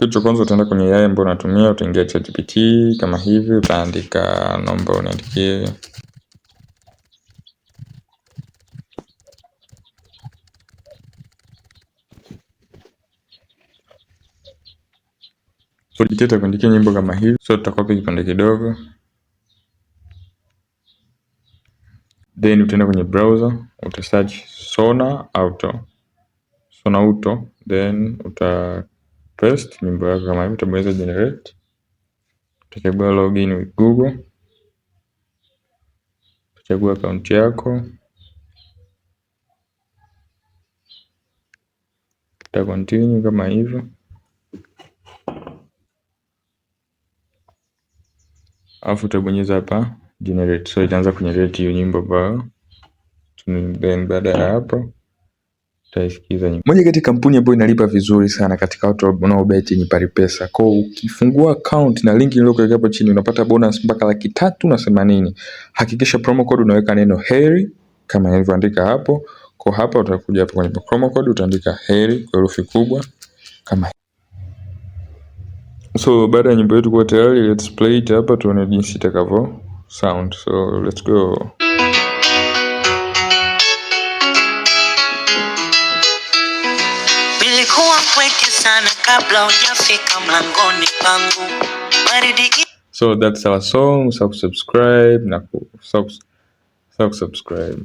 Kitu cha kwanza utaenda kwenye AI ambayo unatumia, utaingia ChatGPT kama hivi, utaandika naomba uniandikie So GPT itakuandikia nyimbo kama hivi. So tutakopi kipande kidogo, then utaenda kwenye browser utasearch Sona Auto, Sona Auto, then uta paste nyimbo yako kama hivi, utabonyeza generate, utachagua login with Google, utachagua akaunti yako, uta continue kama hivyo. Alafu utabonyeza hapa generate, so itaanza kugenerate hiyo nyimbo ambayo, then baada ya hapo utaisikiza nyimbo. Moja kati kampuni ambayo inalipa vizuri sana katika watu wanaobeti ni Paripesa. Kwa ukifungua account na link niliyokuwekea hapo chini unapata bonus mpaka 380,000. Hakikisha promo code unaweka neno heri kama nilivyoandika hapo. Kwa hapa utakuja hapo kwenye promo code utaandika heri kwa herufi kubwa kama. So baada ya nyimbo yetu kuwa tayari, let's play it hapa tuone jinsi itakavyo sound. So let's go. Nilikuwa mpweke sana kabla hujafika mlangoni pangu. Baridi. So that's our song. Subscribe na subscribe.